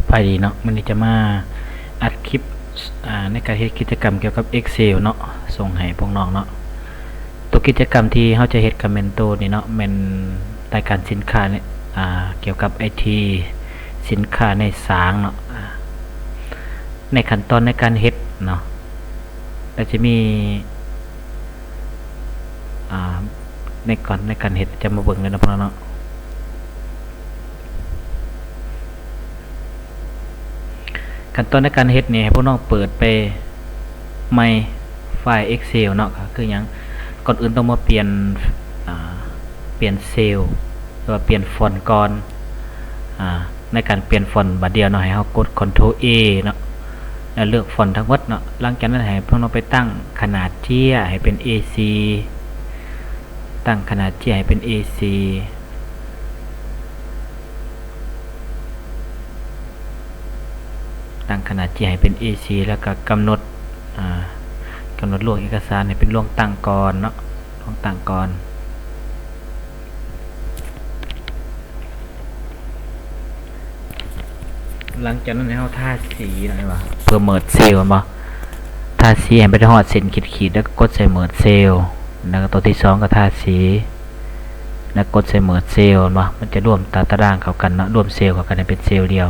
ສະບາຍດີເນາະ, ມື້ນີ້ຈະມາອັດຄລິບ ອາ ໃນການເຮັດກິດຈະກຳກ່ຽວກັບ Excel ເນາະ ສົ່ງໃຫ້ພວກນ້ອງເນາະ. ໂຕກິດຈະກຳທີ່ເຮົາຈະເຮັດກໍແມ່ນໂຕນີ້ເນາະ, ແມ່ນລາຍການສິນຄ້າ ອາ ກ່ຽວກັບໄອທີ ສິນຄ້າໃນສາງເນາະ. ອາ ໃນຂັ້ນຕອນໃນການເຮັດເນາະ ກໍຈະມີ ອາ ໃນກ່ອນ ໃນການເຮັດ ຈະມາເບິ່ງເລີຍເນາະ ພວກເຮົາເນາະ. ຂັ້ນຕອນໃນການເຮັດນີ້ ໃຫ້ພວກນ້ອງເປີດໄປໃໝ່ ໄຟລ໌ Excel ເນາະ. ກໍຄືຫຍັງ? ກ່ອນອື່ນຕ້ອງມາປ່ຽນ ອາ ປ່ຽນເຊວ ຫຼືວ່າປ່ຽນຟອນກ່ອນ. ອາ ໃນການປ່ຽນຟອນບາດດຽວເນາະ ໃຫ້ເຮົາກົດ Ctrl A ເນາະ ແລ້ວເລືອກຟອນທັງໝົດເນາະ. ຫຼັງຈາກນັ້ນໃຫ້ພວກນ້ອງໄປຕັ້ງຂະໜາດເຈ້ຍໃຫ້ເປັນ A ສີ່ ຕັ້ງຂະໜາດເຈ້ຍໃຫ້ເປັນ A ສີ່ ຕັ້ງຂະໜາດເຈ້ຍໃຫ້ເປັນ A ສີ່ ແລ້ວກໍກຳນົດ ອາ ກຳນົດລວງເອກະສານໃຫ້ເປັນລວງຕັ້ງກ່ອນເນາະ, ລວງຕັ້ງກ່ອນ. ຫຼັງຈາກນັ້ນໃຫ້ເຮົາທາສີເນາະ ເຫັນບໍ່? ເພື່ອເມີດເຊວແມ່ນບໍ່? ທາສີໃຫ້ໄປຮອດເສັ້ນຂີດໆ ແລ້ວກໍກົດໃສ່ເມີດເຊວ ແລ້ວກໍຕົວທີສອງກໍທາສີ ແລ້ວກົດໃສ່ເມີດເຊວແມ່ນບໍ່? ມັນຈະລວມຕາຕະລາງເຂົ້າກັນເນາະ, ລວມເຊວເຂົ້າກັນໃຫ້ເປັນເຊວດຽວ.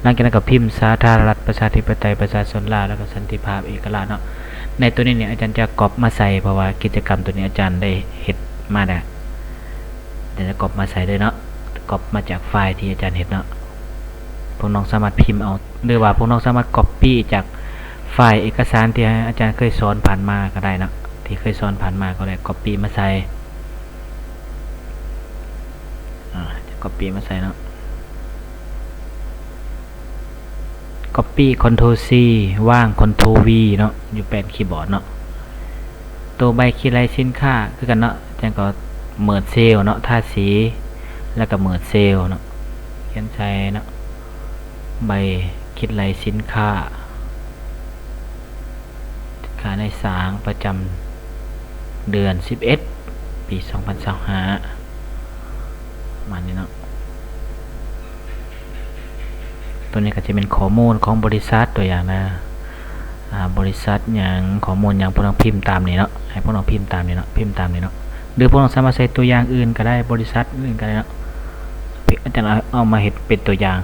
ຫຼັງຈາກນັ້ນກໍພິມ ສາທາລະນະລັດ ປະຊາທິປະໄຕ ປະຊາຊົນລາວ ແລ້ວກໍສັນຕິພາບ ເອກະລາດເນາະ. ໃນຕົວນີ້ນີ້ອາຈານຈະກັອບມາໃສ່ ເພາະວ່າກິດຈະກຳຕົວນີ້ອາຈານໄດ້ເຮັດມາແລ້ວ. ອາຈານຈະກັອບມາໃສ່ເລີຍເນາະ, ກັອບມາຈາກໄຟລ໌ທີ່ອາຈານເຮັດເນາະ. ພວກນ້ອງສາມາດພິມເອົາ ຫຼືວ່າພວກນ້ອງສາມາດກັອບປີ້ຈາກໄຟລ໌ເອກະສານທີ່ອາຈານເຄີຍສອນຜ່ານມາກໍໄດ້ເນາະ, ທີ່ເຄີຍສອນຜ່ານມາກໍໄດ້ ກັອບປີ້ມາໃສ່. ອາ ຈະກັອບປີ້ມາໃສ່ເນາະ. ກັອບປີ້ Ctrl C ວາງ Ctrl V ເນາະ ຢູ່ແປ້ນຄີບອດເນາະ. ໂຕໃບຄິດໄລ່ສິນຄ້າຄືກັນເນາະ, ຈັ່ງກໍເມີດເຊວເນາະ, ທາສີ ແລ້ວກໍເມີດເຊວເນາະ, ຂຽນໃສ່ເນາະ ໃບຄິດໄລ່ສິນຄ້າ. ຂາຍໃນສາງປະຈຳເດືອນສິບເອັດ ປີສອງພັນຊາວຫ້າ ປະມານນີ້ເນາະ. ຕົວນີ້ກໍຈະເປັນຂໍ້ມູນຂອງບໍລິສັດ ຕົວຢ່າງນະ ອາ ບໍລິສັດຫຍັງ ຂໍ້ມູນຫຍັງ ພວກນ້ອງພິມຕາມນີ້ເນາະ, ໃຫ້ພວກນ້ອງພິມຕາມນີ້ເນາະ, ພິມຕາມນີ້ເນາະ ຫຼືພວກນ້ອງສາມາດໃສ່ຕົວຢ່າງອື່ນກໍໄດ້ ບໍລິສັດອື່ນກໍໄດ້ເນາະ. ອາຈານເອົາ ເອົາມາເຮັດເປັນຕົວຢ່າງ.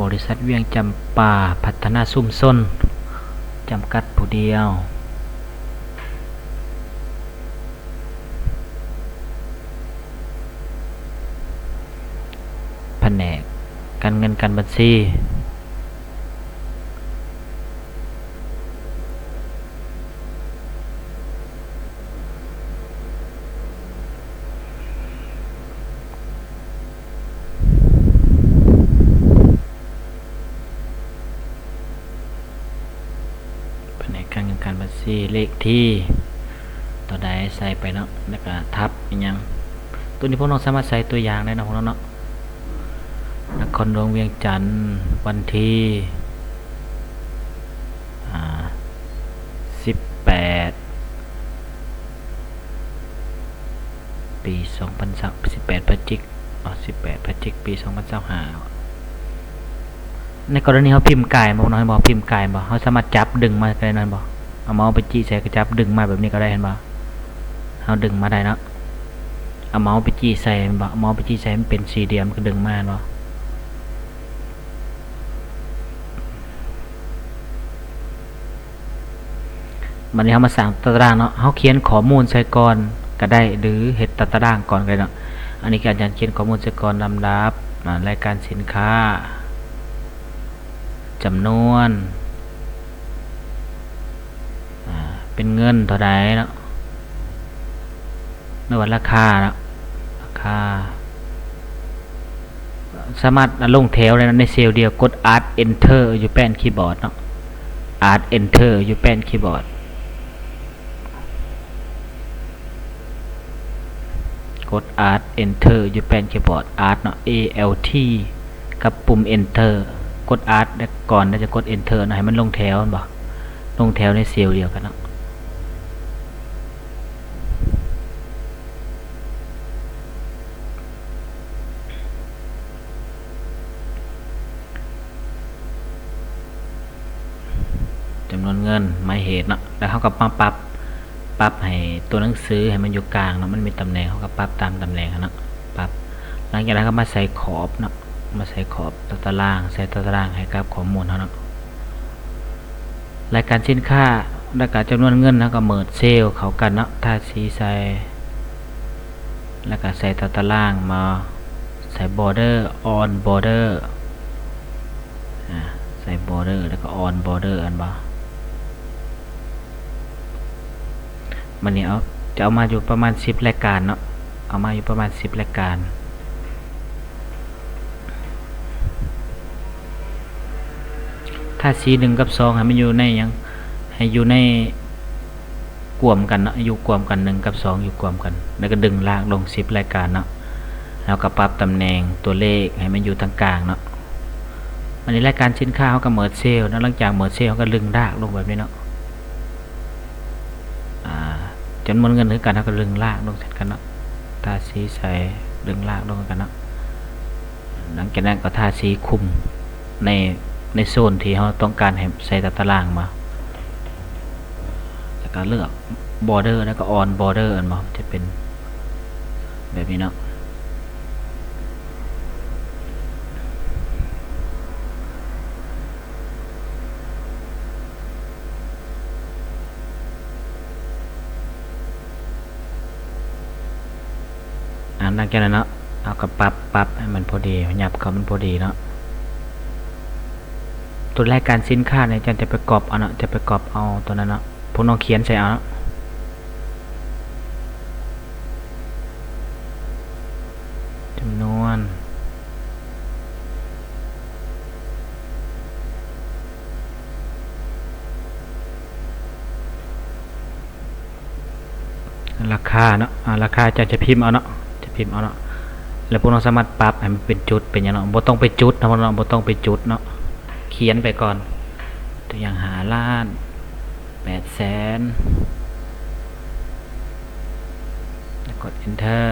ບໍລິສັດວຽງຈຳປາພັດທະນາຊຸມຊົນ ຈຳກັດຜູ້ດຽວ. ພະແນກການເງິນການບັນຊີ. ພະແນກການເງິນການບັນຊີ ເລກທີຕົວໃດໃສ່ໄປເນາະ ແລ້ວກະທັບອີ່ຫຍັງ. ໂຕນີ້ພວກນ້ອງສາມາດໃສ່ຕົວຢ່າງໄດ້ເນາະ ພວກນ້ອງເນາະ. ນະຄອນຫຼວງວຽງຈັນ ວັນທີ ອາ ສິບແປດ ປີສອງພັນຊາວ ສິບແປດ ພະຈິກ ອາ ສິບແປດ ພະຈິກ ປີສອງພັນຊາວຫ້າ. ໃນກໍລະນີເຮົາພິມກາຍບໍ່ເນາະ ເຫັນບໍ່? ພິມກາຍບໍ່? ເຮົາສາມາດຈັບດຶງມາກໍໄດ້ເນາະ ເຫັນບໍ່? ເອົາເມົາໄປຈີ້ໃສ່ກໍຈັບດຶງມາແບບນີ້ກໍໄດ້ ເຫັນບໍ່? ເຮົາດຶງມາໄດ້ເນາະ. ເອົາເມົາໄປຈີ້ໃສ່ ເຫັນບໍ່? ເອົາເມົາໄປຈີ້ໃສ່ ມັນເປັນສີ່ຫຼ່ຽມ ມັນກໍດຶງມາ ເຫັນບໍ່? ບັດນີ້ເຮົາມາສ້າງຕາຕະລາງເນາະ, ເຮົາຂຽນຂໍ້ມູນໃສ່ກ່ອນກໍໄດ້ ຫຼືເຮັດຕາຕະລາງກ່ອນກໍໄດ້ເນາະ. ອັນນີ້ກໍອາຈານຂຽນຂໍ້ມູນໃສ່ກ່ອນ ລຳດັບ ອາ ລາຍການສິນຄ້າ ຈຳນວນ ອາ ເປັນເງິນເທົ່າໃດເນາະ ຫຼືວ່າລາຄາເນາະ ລາຄາ. ສາມາດລົງແຖວໄດ້ເນາະ ໃນເຊວດຽວ ກົດ Alt Enter ຢູ່ແປ້ນຄີບອດເນາະ Alt Enter ຢູ່ແປ້ນຄີບອດ. ກົດ Alt Enter ຢູ່ແປ້ນຄີບອດ Alt ເນາະ A L T ກັບປຸ່ມ Enter. ກົດ Alt ແລ້ວ ກ່ອນ ແລ້ວຈະກົດ Enter ເນາະ ໃຫ້ມັນລົງແຖວ ເຫັນບໍ່? ລົງແຖວໃນເຊວດຽວກັນເນາະ. ຈຳນວນເງິນ ໝາຍເຫດເນາະ ແລ້ວເຮົາກໍມາປັບ ປັບໃຫ້ຕົວໜັງສືໃຫ້ມັນຢູ່ກາງເນາະ ມັນມີຕຳແໜ່ງ ເຮົາກໍປັບຕາມຕຳແໜ່ງຫັ້ນເນາະ ປັບ. ຫຼັງຈາກນັ້ນກໍມາໃສ່ຂອບເນາະ ມາໃສ່ຂອບຕາຕະລາງ ໃສ່ຕາຕະລາງໃຫ້ກັບຂໍ້ມູນເຮົາເນາະ. ລາຍການສິນຄ້າ ແລ້ວກໍຈຳນວນເງິນ ເຮົາກໍ merge cell ເຂົ້າກັນເນາະ ທາສີໃສ່ ແລ້ວກໍໃສ່ຕາຕະລາງມາ ໃສ່ border on border ອາ ໃສ່ border ແລ້ວກໍ on border ອັນບໍ່. ບັດນີ້ເອົາ ຈະເອົາມາຢູ່ປະມານສິບລາຍການເນາະ ເອົາມາຢູ່ປະມານສິບລາຍການ. ທາດສີໜຶ່ງກັບສອງໃຫ້ມັນຢູ່ໃນຫຍັງ? ໃຫ້ຢູ່ໃນກວມກັນເນາະ ຢູ່ກວມກັນ ໜຶ່ງກັບສອງຢູ່ກວມກັນ ແລ້ວກໍດຶງລາກລົງສິບລາຍການເນາະ ແລ້ວກໍປັບຕຳແໜ່ງຕົວເລກໃຫ້ມັນຢູ່ທາງກາງເນາະ. ອັນນີ້ລາຍການສິນຄ້າເຮົາກໍ merge cell ເນາະ ຫຼັງຈາກ merge cell ເຮົາກໍດຶງລາກລົງແບບນີ້ເນາະ. ອາ ຈຳນວນເງິນຄືກັນ ເຮົາກໍດຶງລາກລົງເຊັ່ນກັນເນາະ ທາດສີໃສ່ ດຶງລາກລົງຄືກັນເນາະ. ຫຼັງຈາກນັ້ນກໍທາດສີຄຸມໃນ ໃນໂຊນທີ່ເຮົາຕ້ອງການໃຫ້ໃສ່ຕາຕະລາງມາ ແລ້ວກໍເລືອກ border ແລ້ວກໍ on border ແມ່ນບໍ່? ຈະເປັນແບບນີ້ເນາະ. ອາ ຫຼັງຈາກນັ້ນເນາະ ເຮົາກໍປັບ ປັບໃຫ້ມັນພໍດີ ຫຍັບເຂົ້າມັນພໍດີເນາະ. ຕົວລາຍການສິນຄ້ານີ້ ເຈົ້າຈະໄປກັອບເອົາເນາະ ຈະໄປກັອບເອົາຕົວນັ້ນເນາະ ພວກນ້ອງຂຽນໃສ່ເອົາເນາະ. ຈຳນວນ ລາຄາເນາະ ອາ ລາຄາເຈົ້າຈະພິມເອົາເນາະ ຈະພິມເອົາເນາະ ແລ້ວພວກເຮົາສາມາດປັບໃຫ້ມັນເປັນຈຸດເປັນຫຍັງເນາະ ບໍ່ຕ້ອງໄປຈຸດເນາະ ພວກເຮົາເນາະ ບໍ່ຕ້ອງໄປຈຸດເນາະ ຂຽນໄປກ່ອນ ຕົວຢ່າງ ຫ້າລ້ານ ແປດແສນ ແລ້ວກົດ Enter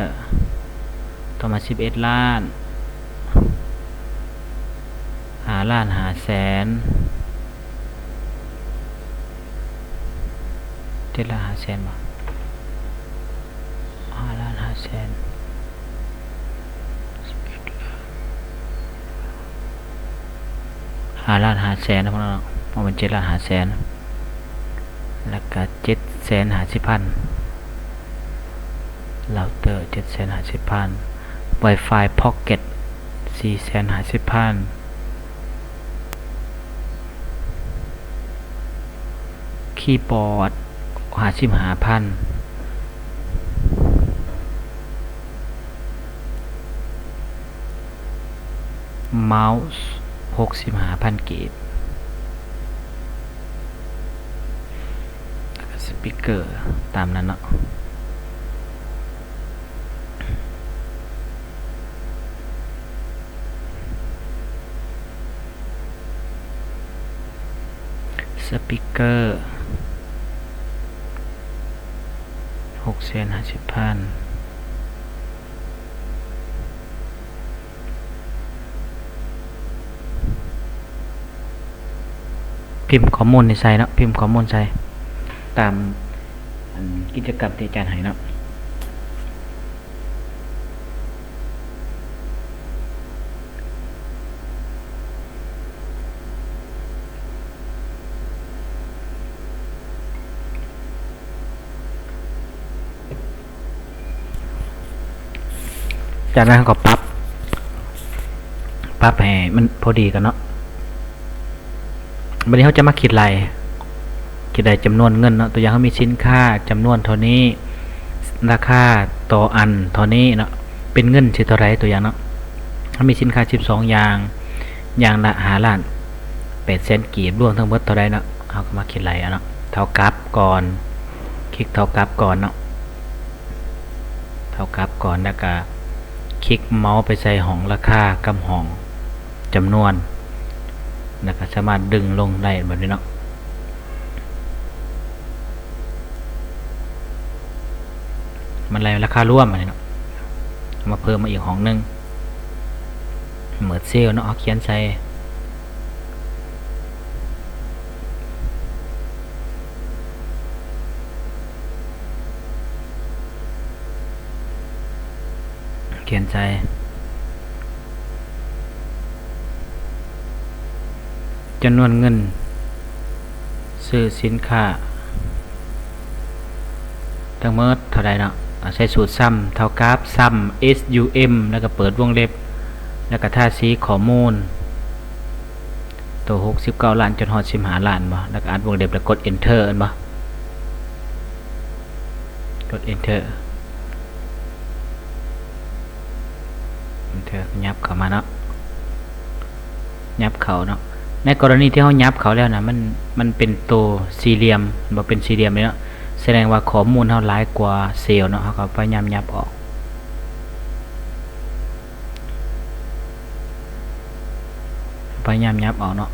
ຕໍ່ມາ ສິບເອັດລ້ານ ຫ້າລ້ານຫ້າແສນ ເຈັດລ້ານຫ້າແສນບໍ່? ຫ້າລ້ານຫ້າແສນ ຫ້າລ້ານຫ້າແສນເນາະ ບໍ່ແມ່ນເຈັດລ້ານຫ້າແສນ ແລ້ວກະເຈັດແສນຫ້າສິບພັນ ເລົາເຕີ ເຈັດແສນຫ້າສິບພັນ Wi-Fi Pocket ສີ່ແສນຫ້າສິບພັນ ຄີບອດ ຫ້າສິບຫ້າພັນ ເມົາສ໌ ຫົກສິບຫ້າພັນກີບ ແລ້ວກໍສະປີກເກີຕາມນັ້ນເນາະ. ສະປີກເກີ ຫົກແສນຫ້າສິບພັນ ພິມຂໍ້ມູນໃສ່ເນາະ ພິມຂໍ້ມູນໃສ່ຕາມ ອັນ ກິດຈະກຳທີ່ອາຈານໃຫ້ເນາະ. ຈາກນັ້ນເຮົາກໍປັບ ປັບໃຫ້ມັນພໍດີກັນເນາະ. ບັດນີ້ເຮົາຈະມາຄິດໄລ່ ຄິດໄລ່ຈຳນວນເງິນເນາະ. ຕົວຢ່າງເຮົາມີສິນຄ້າຈຳນວນເທົ່ານີ້ ລາຄາຕໍ່ອັນເທົ່ານີ້ເນາະ ເປັນເງິນຊິເທົ່າໃດ? ຕົວຢ່າງເນາະ ເຮົາມີສິນຄ້າສິບສອງຢ່າງ ຢ່າງລະຫ້າລ້ານແປດແສນກີບ ລວມທັງໝົດເທົ່າໃດເນາະ? ເຮົາກໍມາຄິດໄລ່ເອົາເນາະ ເທົ່າກັບກ່ອນ ຄລິກເທົ່າກັບກ່ອນເນາະ ເທົ່າກັບກ່ອນ ແລ້ວກະຄລິກເມົາສ໌ໄປໃສ່ຫ້ອງລາຄາກັບຫ້ອງຈຳນວນ ແລ້ວກໍສາມາດດຶງລົງໄດ້ແບບນີ້ເນາະ. ມັນໄລ່ລາຄາລວມອັນນີ້ເນາະ. ເອົາມາເພີ່ມມາອີກຫ້ອງໜຶ່ງ Merge Cell ເນາະ, ເຮົາຂຽນໃສ່ ຂຽນໃສ່ຈຳນວນເງິນຊື້ສິນຄ້າທັງໝົດເທົ່າໃດເນາະ. ອາ ໃສ່ສູດຊຳເທົ່າກັບ Sum S U M ແລ້ວກໍເປີດວົງເລັບ ແລ້ວກໍທາສີຂໍ້ມູນ ໂຕຫົກສິບເກົ້າລ້ານຈົນຮອດສິບຫ້າລ້ານບໍ່ ແລ້ວກໍອັດວົງເລັບ ແລ້ວກົດ Enter ແມ່ນບໍ່? ກົດ Enter Enter ຫຍັບເຂົ້າມາເນາະ, ຫຍັບເຂົ້າເນາະ. ໃນກໍລະນີທີ່ເຮົາຫຍັບເຂົ້າແລ້ວນະ ມັນ ມັນເປັນໂຕສີ່ຫຼ່ຽມ ບໍ່ເປັນສີ່ຫຼ່ຽມເລີຍເນາະ, ສະແດງວ່າຂໍ້ມູນເຮົາຫຼາຍກວ່າເຊວເນາະ. ເຮົາກໍພະຍາຍາມຫຍັບອອກ ພະຍາຍາມຫຍັບອອກເນາະ.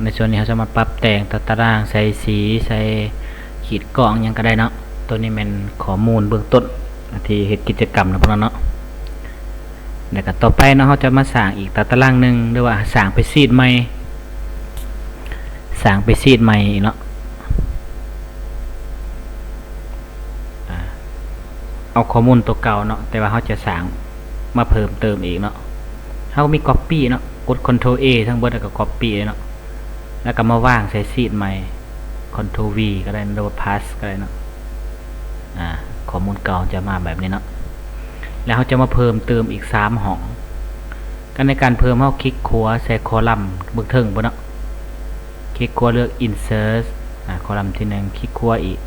ໃນສ່ວນນີ້ເຮົາສາມາດປັບແຕ່ງຕາຕະລາງ ໃສ່ສີ ໃສ່ຂີດກ້ອງຫຍັງກໍໄດ້ເນາະ. ໂຕນີ້ແມ່ນຂໍ້ມູນເບື້ອງຕົ້ນທີ່ເຮັດກິດຈະກຳນຳພວກເຮົາເນາະ. ແລ້ວກໍຕໍ່ໄປເນາະ ເຮົາຈະມາສ້າງອີກຕາຕະລາງໜຶ່ງ ຫຼືວ່າສ້າງເປັນຊີດໃໝ່ ສ້າງເປັນຊີດໃໝ່ເນາະ. ອາ ເອົາຂໍ້ມູນຕົວເກົ່າເນາະ ແຕ່ວ່າເຮົາຈະສ້າງມາເພີ່ມເຕີມອີກເນາະ. ເຮົາມີ Copy ເນາະ, ກົດ Ctrl A ທັງເບິດ ແລ້ວກໍ Copy ເລີຍເນາະ, ແລ້ວກໍມາວາງໃສ່ຊີດໃໝ່ Ctrl V ກໍໄດ້ ຫຼືວ່າ Paste ກໍໄດ້ເນາະ. ອາ ຂໍ້ມູນເກົ່າຈະມາແບບນີ້ເນາະ. ແລ້ວເຮົາຈະມາເພີ່ມເຕີມອີກສາມຫ້ອງ. ກໍໃນການເພີ່ມ ເຮົາຄລິກຂວາໃສ່ຄໍລັມເບື້ອງເທິງພຸ້ນເນາະ, ຄລິກຂວາເລືອກ Insert ອາ ຄໍລັມທີໜຶ່ງ ຄລິກຂວາອີກ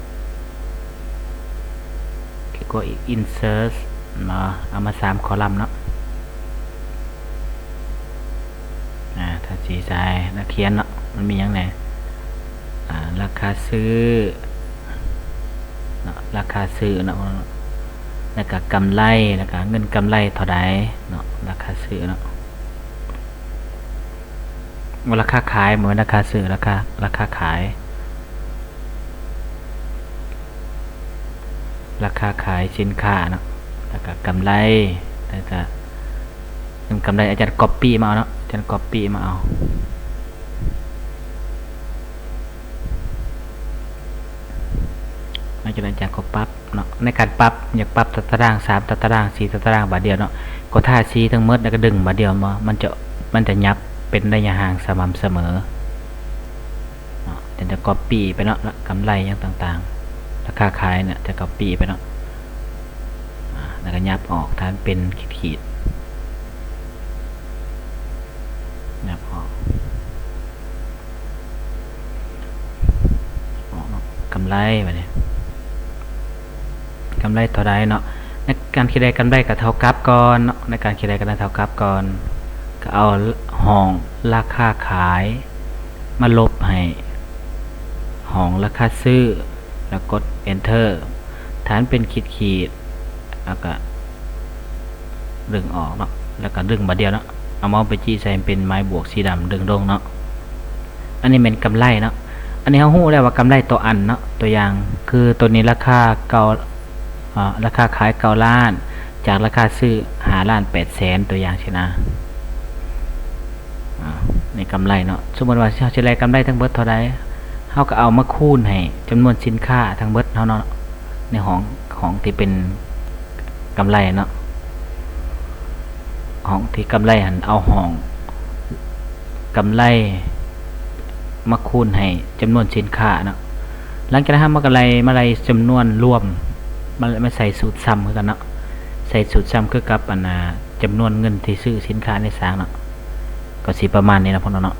ຄລິກຂວາອີກ Insert ເນາະ, ເອົາມາສາມຄໍລັມເນາະ. ອາ ທາສີໃສ່ ແລ້ວຂຽນເນາະ ມັນມີຫຍັງແດ່? ອາ ລາຄາຊື້ເນາະ, ລາຄາຊື້ເນາະ, ແລ້ວກະກຳໄລ ແລ້ວກະເງິນກຳໄລເທົ່າໃດເນາະ, ລາຄາຊື້ເນາະ. ວ່າລາຄາຂາຍ ບໍ່ແມ່ນລາຄາຊື້ ລາຄາ ລາຄາຂາຍ ລາຄາຂາຍສິນຄ້າເນາະ, ແລ້ວກະກຳໄລ ແລ້ວກະ ເງິນກຳໄລ ອາຈານກັອບປີ້ມາເອົາເນາະ, ອາຈານກັອບປີ້ມາເອົາ. ຫຼັງຈາກນັ້ນອາຈານກໍປັບເນາະ, ໃນການປັບ ຢາກປັບຕາຕະລາງ ສາມຕາຕະລາງ ສີ່ຕາຕະລາງບາດດຽວເນາະ, ກໍທາສີທັງໝົດ ແລ້ວກໍດຶງບາດດຽວມາ ມັນຈະ ມັນຈະຫຍັບເປັນໄລຍະຫ່າງສະໝ່ຳສະເໝີເນາະ. ຈະກັອບປີ້ໄປເນາະ, ກຳໄລຫຍັງຕ່າງໆ ລາຄາຂາຍເນຍ ຈະກັອບປີ້ໄປເນາະ, ອາ ແລ້ວກໍຫຍັບອອກ ຖ້າມັນເປັນຂີດໆ ຫຍັບອອກ. ອອກເນາະ, ກຳໄລບາດນີ້ ກຳໄລເທົ່າໃດເນາະ? ໃນການຄິດໄດ້ກຳໄລກໍເທົ່າກັບກ່ອນເນາະ, ໃນການຄິດໄດ້ກຳໄລເທົ່າກັບກ່ອນ ກໍເອົາຫ້ອງລາຄາຂາຍມາລົບໃຫ້ຫ້ອງລາຄາຊື້ ແລ້ວກົດ Enter. ຖ້າມັນເປັນຂີດໆ ແລ້ວກໍດຶງອອກເນາະ, ແລ້ວກໍດຶງບາດດຽວເນາະ, ເອົາເມົາສ໌ໄປຈີ້ໃສ່ໃຫ້ເປັນໄມ້ບວກສີດຳ ດຶງລົງເນາະ. ອັນນີ້ແມ່ນກຳໄລເນາະ. ອັນນີ້ເຮົາຮູ້ແລ້ວວ່າກຳໄລຕໍ່ອັນເນາະ, ຕົວຢ່າງຄືຕົວນີ້ລາຄາເກົ້າ ອາ ລາຄາຂາຍເກົ້າລ້ານ ຈາກລາຄາຊື້ຫ້າລ້ານແປດແສນ ຕົວຢ່າງຊີ້ນະ. ອາ ໃນກຳໄລເນາະ, ສົມມຸດວ່າເຮົາຊິໄດ້ກຳໄລທັງເບິດເທົ່າໃດ ເຮົາກໍເອົາມາຄູນໃຫ້ຈຳນວນສິນຄ້າທັງເບິດເຮົາເນາະ, ໃນຫ້ອງ ຫ້ອງທີ່ເປັນກຳໄລເນາະ, ຫ້ອງທີ່ກຳໄລຫັ້ນ ເອົາຫ້ອງກຳໄລມາຄູນໃຫ້ຈຳນວນສິນຄ້າເນາະ. ຫຼັງຈາກນັ້ນເຮົາມາກໍໄລ່ ມາໄລ່ຈຳນວນລວມ ມາ ມາໃສ່ສູດຊຳຄືກັນເນາະ, ໃສ່ສູດຊຳຄືກັບອັນນ່າ ຈຳນວນເງິນທີ່ຊື້ສິນຄ້າໃນສາງເນາະ, ກໍຊິປະມານນີ້ລະພວກເຮົາເນາະ.